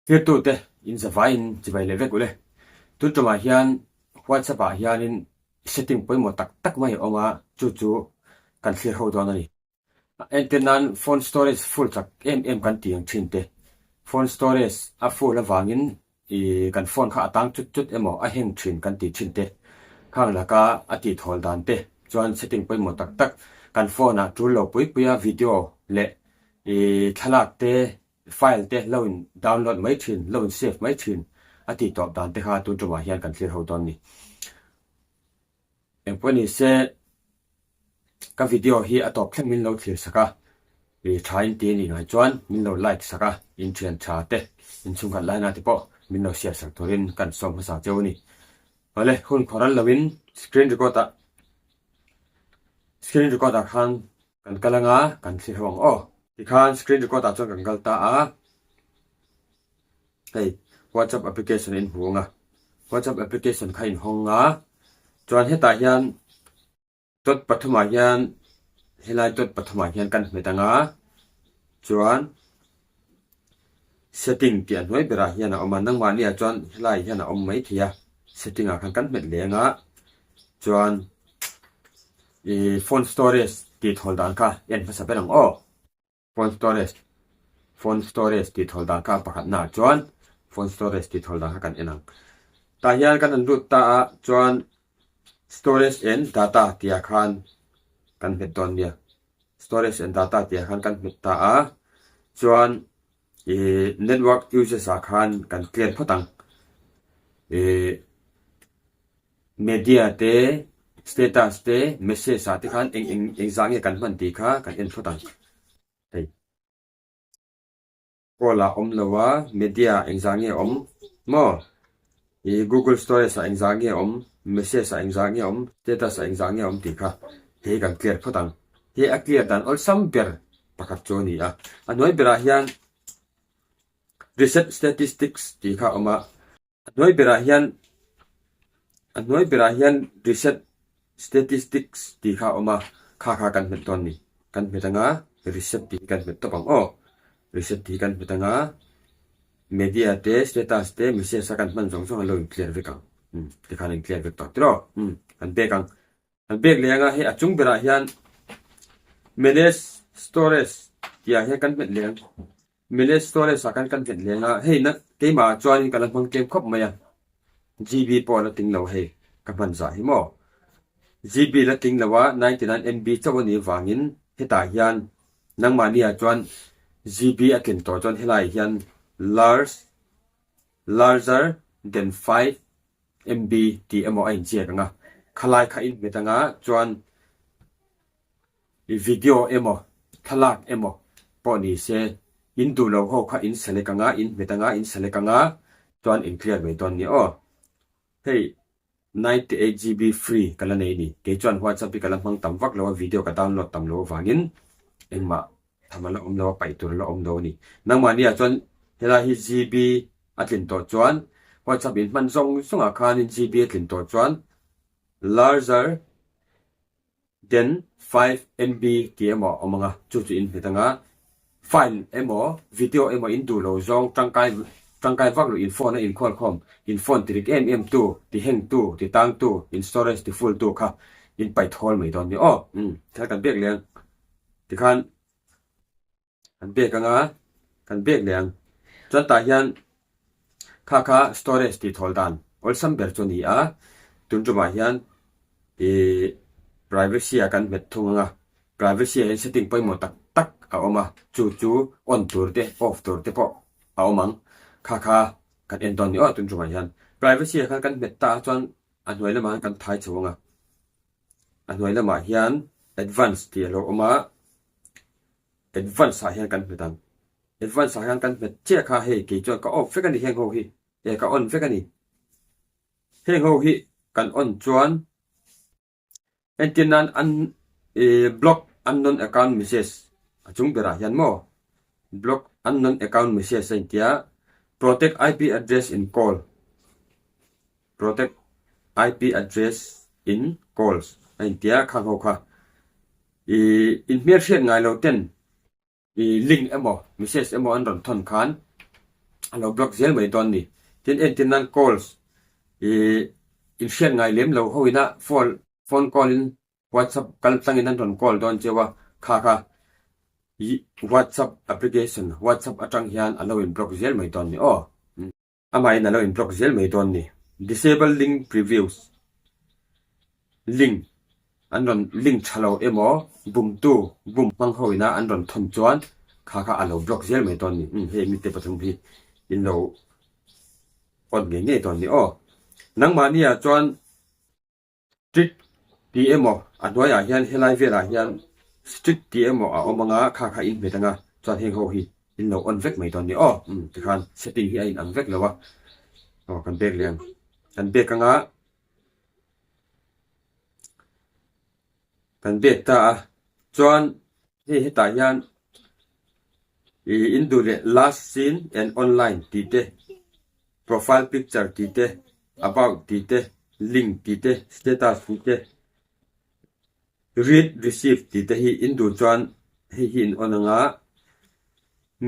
Thirtute in zavaiin chibai leh vek ule. Tun tumah hian WhatsApp ah hianin setting pawimawh tak tak mai a awm a, chu chu kan thlir ho dawn a ni. Entir nan phone storage full chak em em kan tih ang thin te, phone storage a full avangin i kan phone kha a tang chut chut emaw a heng thin kan tih thin te, khang laka a tih thawl dan te chuan setting pawimawh tak tak kan phone ah tul lo pui pui a video leh i thlalak te File te lo in download mai thin, lo in save mai thin a tih tawp dan te kha tun tumah hian kan thlir ho dawn ni. Engpawh ni se ka video hi a tawp thleng min lo thlir sak a, i tha in ti anih ngai chuan min lo like sak a, in thian tha te, in chhungkhat laina te pawh min lo share sak turin kan sawm hmasa cheu a ni. Awle hun khawral lo in screen record ah screen record ah khan Kan kal anga kan thlir ho ang aw. Tikhan screen record ah chuan kan kal ta a, hei WhatsApp application a inhmu ang a, WhatsApp application kha a inhawng a, chuan hetah hian dot pathumah hian helai dot pathumah hian kan hmet ang a, chuan setting tih a hnuai berah hian a awm a, nangmahni ah chuan helai hian a awm maithei a, setting ah khan kan hmet leng a, chuan. I phone storage tih thawl dan kha en hmasa ber ang aw. Phone storage Phone storage tih thawl dan kha pakhat naah chuan phone storage tih thawl dan kha kan en ang. Tah hian kan han lut ta a chuan storage and data tih ah khan kan hmet dawn nia. Storage and data tih ah khan kan hmet ta a chuan i network usage ah khan kan clear phawt ang. I Media te, status te, message ah te khan eng eng eng zah nge kan hman tih kha kan en phawt ang. Hei. Call ah awm lo a, media ah eng zah nge awm maw? I Google storage ah eng zah nge awm, message ah eng zah nge awm, status ah eng zah nge awm tih kha hei kan clear phawt ang. Hei a clear dan awlsam ber pakhat chu a ni a. A hnuai berah hian reset statistics tih kha a awm a. A hnuai berah hian a hnuai berah hian reset statistics tih kha a awm a, kha kha kan hmet dawn a ni. Kan hmet anga reset tih hi kan hmet tawp ang aw. Reset tih hi kan hmet anga media te status te message a kan hman zawng zawng an lo in clear vek ang. Umm tikhan a in clear vek tawh tiraw? Umm kan pek ang. An pek leh anga hei a chung berah hian manage storage tih ah hian kan hmet leh ang. Manage storage ah khan kan hmet leh anga hei na keimah ah chuanin ka la hmang tlem khawp mai a. GB pawh a la tling lo hei ka hman zah hi maw. GB la tling lo a 99 MB chauh a nih vangin hetah hian nangmahni ah chuan GB a tlin tawh chuan helaiah hian large larger than 5 MB tih emaw a inchiak ang a, khalai kha in hmet anga chuan i video emaw thlalak emaw pawh ni se in duh lo ho kha in select anga in hmet anga in select anga chuan in clear mai dawn nia aw. Hei 98 GB free ka la nei a ni, kei chuan WhatsApp hi ka la hmang tam vak lo a video ka download tam lo avangin engmah Tham a la awm lo a, paih tur a la awm lo a ni. Nangmahni ah chuan helai hi GB a tlin tawh chuan WhatsApp in hman zawng zawng ah khanin GB a tlin tawh chuan larger than 5 MB tih emaw a awm ang a, chu chu in hmet ang a, file emaw video emaw in duh lo zawng tangkai tangkai vak lo in phone a inkhual khawm, in phone ti rik em em tu, ti heng tu, ti tang tu, in storage ti full tu kha in paih thawl mai dawn ni aw. Umm thil kan pek leh ang. Tikhan kan pek anga kan pek leh ang. Chuan tah hian kha kha storage tih thawl dan awlsam ber chu a ni a. Tun tumah hian ih privacy ah kan hmet thung anga privacy ah hian setting pawimawh tak tak a awm a. Chu chu on tur te off tur te pawh a awm ang. Kha kha kan en dawn ni aw tun tumah hian. Privacy ah khan kan hmet ta a chuan a hnuai lamah khan kan thai chho anga. A hnuai lamah hian advance tih a lo awm a, advance ah hian kan hmet ang. Advance ah hian kan hmet chiah kha hei kei chuan ka off vek a ni heng ho hi, e ka on vek a ni. Heng ho hi kan on chuan entir nan an ih block unknown account message a chung berah hian maw block unknown account message a intia protect IP address in call Protect IP address in calls a intia khang ho kha i in hmelhriat ngai lo ten i link emaw message emaw an rawn thawn khan. A lo block zel mai dawn ni. Tin entir nan calls ih in hriat ngai lem lo ho ina phone phone call in WhatsApp kal tlang in an rawn call dawn cheu a, kha kha ih WhatsApp application WhatsApp atang hian a lo in block zel mai dawn ni aw. Amahin a lo in block zel mai dawn ni. Disable link previews Link an rawn link tha lo emaw bumtu bum hmang ho ina an rawn thawn chuan kha kha a lo block zel mai dawn ni. Umm hei mite pathum hi in lo on ngei ngei dawn ni aw. Nangmahni ah chuan Strict tih emaw a hnuaiah hian helai velah hian strict tih emaw a awm anga kha kha in hmet anga chuan heng ho hi in lo on vek mai dawn ni aw. Umm tikhan setting hi a in ang vek lo a. Aw kan bek leh ang. Kan bek anga kan bek ta a chuan hei hetah hian ih in duh leh last seen and online tih te profile picture tih te about tih te link tih te status tih te read receive tih te hi in duh chuan hei hi in on anga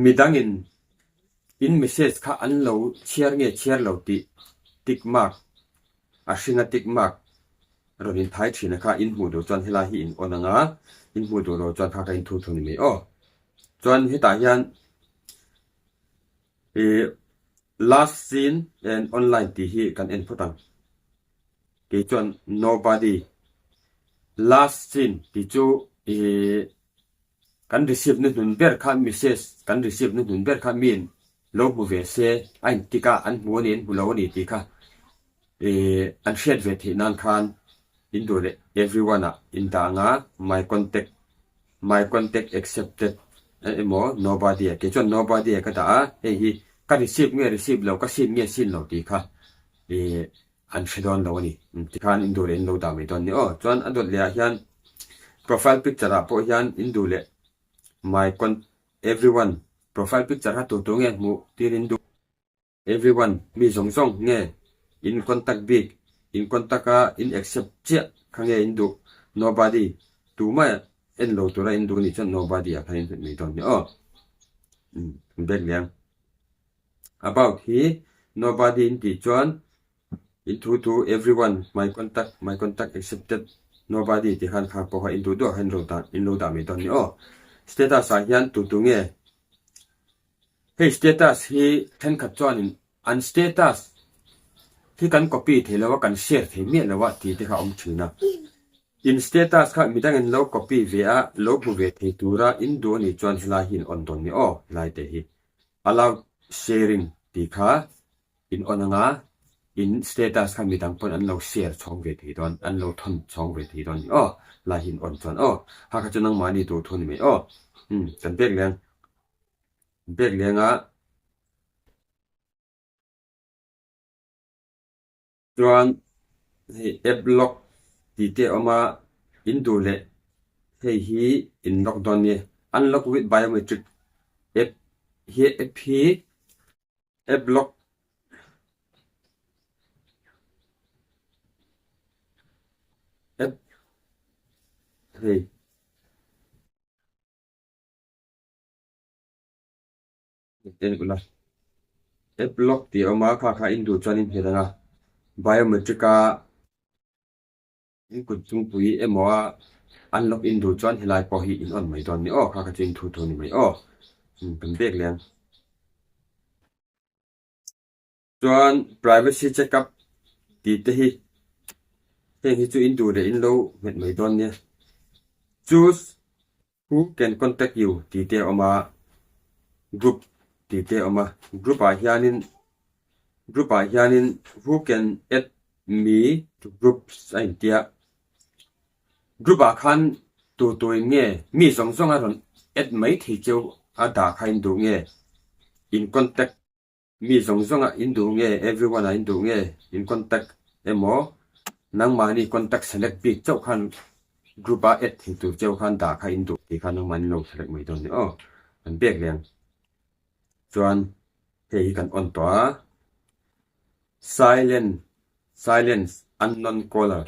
midangin in message kha an lo chhiar nge chhiar lo tih tick mark a hringa tick mark rawn in thai thin a kha in hmuh duh chuan helai hi in on anga in hmuh duh lo chuan kha ka in thu thu ni mai aw. Chuan hetah hian ih last seen and online tih hi kan en phawt ang. Kei chuan nobody last seen tih chu ih Kan receive na hnun ber kha message kan receive na hnun ber kha miin lo hmu ve se a intik a an hmu a ni an hmu lo a ni tih kha ih an hriat ve theih nan khan in duh leh everyone ah in dah anga my contact my contact accepted emaw nobody ah kei chuan nobody ah ka dah a hei hi ka receive nge receive lo ka seen nge seen lo tih kha ih An hre dawn lo a ni. Tikhan in duh leh in lo dah mai dawn ni aw. Chuan a dawt leh ah hian profile picture ah pawh hian in duh leh my con everyone profile picture kha tur tur nge hmuh tir in duh everyone mi zawng zawng nge in contact bik in contact a in accept chiah kha nge in duh nobody tumah en lo tura in duh a nih chuan nobody ah khan in hmet mai dawn ni aw. Umm bag liang. About hi nobody in tih chuan in thu thu everyone my contact my contact accepted nobody tih khan khak pawh kha in duh duh ah khan in lo dah in lo dah mai dawn a ni aw. Status ah hian tu tu nge hei status hi thenkhat chuanin an status hi kan copy thei lo a kan share thei miah lo a tih te kha a awm thin a. In status kha midang in lo copy ve a lo hmu ve thei tura in duh a nih chuan helai hi in on dawn ni aw helai te hi. Allow sharing tih kha in on anga in status kha midang pawn an lo share chhawng ve thei dawn, an lo thawn chhawng ve thei dawn ni aw, lai hi in on chuan aw, ha kha chu nangmahni duh thu ni mai aw, umm kan bek leng bek leng a. Chuan hei app lock tih te a awm a, in duh leh hei hi in lock dawn nia, unlock with biometric app hi app hi app lock app hei. En ula. App lock tih a awm a, kha kha in duh chuan in hmet ang a, biometric a in kut chungpui emaw a unlock in duh chuan helai pawh hi in on mai dawn ni aw, kha kha chu in thu thu a ni mai aw. Umm kan bek leh ang. Chuan privacy check up tih te hi heng hi chu in duh leh in lo nghet mai dawn nia. Choose who can contact you tih te a awm a, group tih te a awm a, group ah hianin group ah hianin who can add me to groups a intia. Group ah khan tu tu in nge mi zawng zawng a rawn add mai thei cheu a dah kha in duh nge in contact Mi zawng zawng ah in duh nge everyone ah in duh nge in contact emaw nangmahni contact select bik chauh khan group a add thei tur cheu khan dah kha in duh tih kha nangmahni in lo select mai dawn a ni aw. Kan pek leh ang. Chuan hei hi kan on tawh a. Silent Silence unknown caller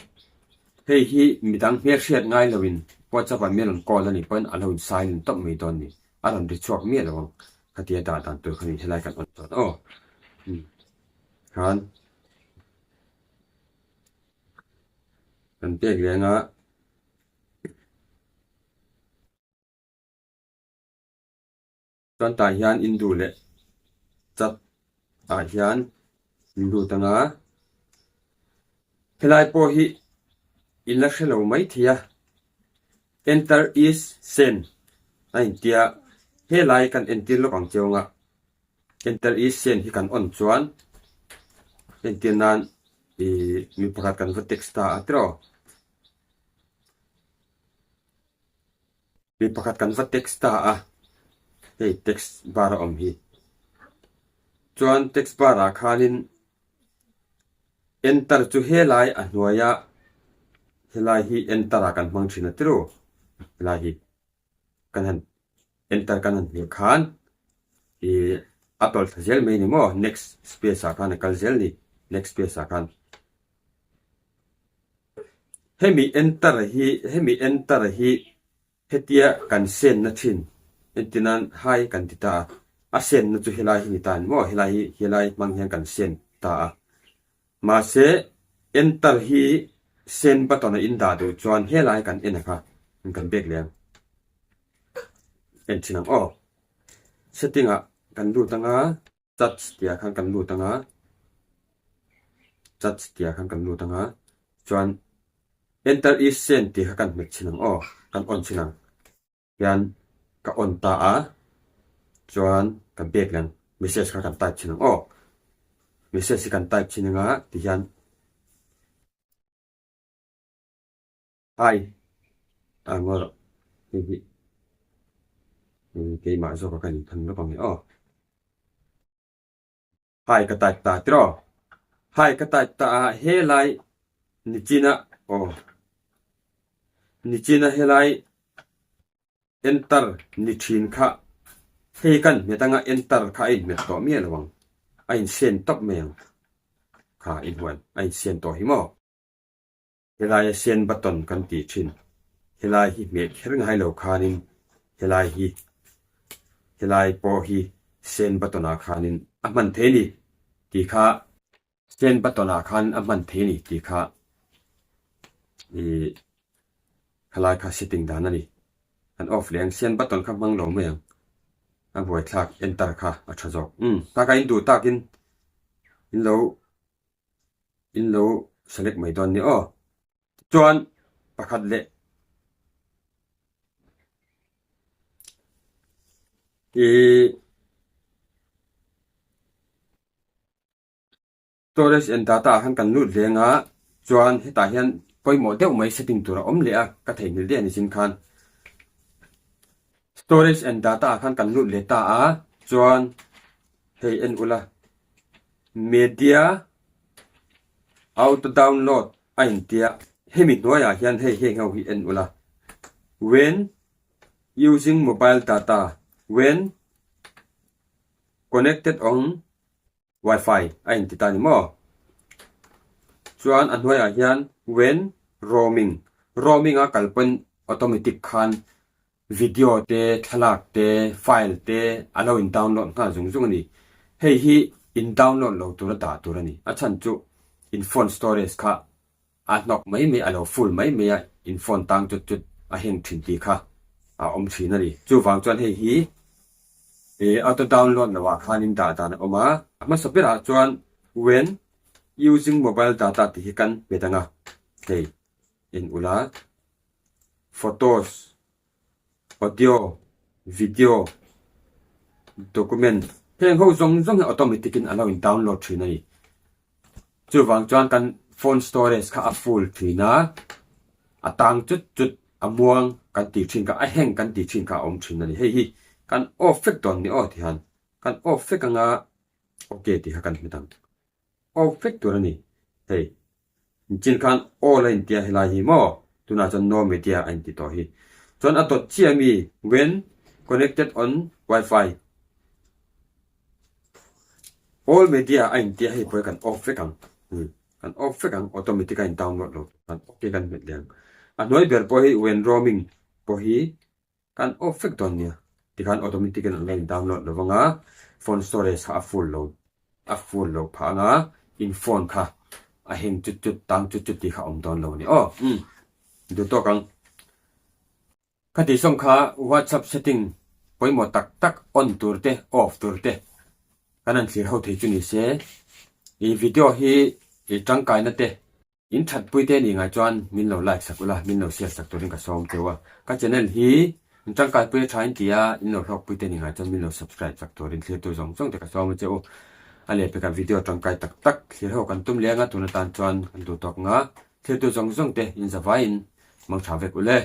Hei hi midang hmelhriat ngai loin WhatsApp ah min rawn call a nih pawhin a lo in silent tawp mai dawn ni. A rawn ri chhuak miah lo ang. Khatia dah dan tur khan in helai kan on chuan aw. Khan kan pek leng a. Chuan tah hian in duh leh chat ah hian in lut anga helai pawh hi in la hre lo mai thei a enter is send a intia helai kan entir lawk ang chiang a enter is send hi kan on chuan entir nan ih mi pakhat kan va text ta a tiraw. Mi pakhat kan va text ta a, hei text bar a awm hi. Chuan text bar ah khanin enter chu helai a hnuaia helai hi enter ah kan hmang thin a tiru helai hi kan han enter kan han hmuh khan ih a tawlh thla zel mai ni maw next space ah khan a kal zel ni next space ah khan. Hemi enter hi hemi enter hi hetia kan senna thin entir nan hai kan ti ta a, a senna chu helai hi ni ta a ni maw helai hi helai hmang hian kan sen ta a. Mahse enter hi sen button a in dah duh chuan helai kan en a kha kan bek leh ang en thin ang aw. Setting ah kan lut anga. Church tih ah khan kan lut anga, Church tih ah khan kan lut anga, chuan Enter is send tih kha kan hmet chhin ang aw, kan on chhin ang. Hian ka on ta a, chuan ka bek leh ang, message kha kan type chhin ang aw. Message hi kan type chhin anga ti hian. Hi, a ngaw rawh, hei hi keimah zawk a ka inthan lawk ang e aw. Hi ka type ta tiraw? Hi ka type ta a helai nichina aw nichina helai enter ni thin kha hei kan hmet anga enter kha a inhmet tawh miah lo ang a insen tawp mai ang kha inhuan a insen tawh hi maw. Helaia sen button kan tih thin. Helai hi hmeh kher ngai lo khanin helai hi helai pawh hi sen button ah khanin a hman thei a ni tih kha sen button ah khan a hman thei a ni tih kha ih helai kha setting dan a ni. Kan off leh ang sen button kha hmang lo mai ang. A buaithlak enter kha a tha zawk. Umm taka in duh takin in lo In lo select mai dawn ni aw. Tichuan pakhat leh ih storage and data ah khan kan lut leng a, chuan hetah hian pawimawh deuh mai setting tur a awm leh a, ka theihnghilh daih a ni chin khan. Storage and data ah khan kan lut leh ta a, chuan hei en ula. Media auto download a intia hemi hnuaiah hian hei heng ho hi en ula when using mobile data when connected on wifi a inti ta ni maw chuan a hnuaiah hian when roaming roaming a kal pawn automatic khan Video te, thlalak te, file te a lo in download nghal zung zung a ni. Hei hi in download lo tura dah tur a ni. A chhan chu in phone storage kha a hnawk mai mai, a lo full mai mai a, in phone tang chut chut a heng thin tih kha a awm thin a ni. Chuvang chuan hei hi auto download lo ah khan in dah dan a awm a. A hmasa berah chuan when using mobile data tih hi kan hmet ang a, hei en ula. Photos, audio, video, document heng ho zawng zawng hi automatic in a lo in download thin a ni. Chuvang chuan kan phone storage kha a full thin a, a tang chut chut a muang kan tih thin kha a hang kan tih thin kha a awm thin a ni. Hei hi kan off vek dawn ni aw ti hian kan off vek anga ok tih kha kan hmet ang. Off vek tur a ni hei. Chin khan all a intia helai hi maw? Tunah chuan no media a inti tawh hi. Chuan a dawt chiah ami when connected on wifi all media a intia hei pawh hi kan off vek ang. Kan off vek ang automatic a in download lo kan ok kan hmet leh ang. A hnuai ber pawh hi when roaming pawh hi Kan off vek dawn nia. Tikhan automatic in an lo in download lo vang a, phone storage kha a full lo. a full loh phah anga in phone kha a heng chut chut tang chut chut tih kha a awm dawn lo a ni aw. Umm duh tawk ang. Ka tih sawm kha WhatsApp setting pawimawh tak tak on tur te off tur te kan han thlir ho thei chu ni se i video hi i tangkaina te In thatpui te nih ngai chuan min lo like sak ula, min lo share sak turin ka sawm teuh a. Ka channel hi in tangkaipui a tha in ti a, in lo hlawkpui te nih ngai chuan min lo subscribe sak turin thlirtu zawng zawng te ka sawm a che u. A lehpekah video tangkai tak tak thlir ho kan tum leng a, tun atan chuan kan duh tawk nga. Thlirtu zawng zawng te in zavaiin mangtha vek ule.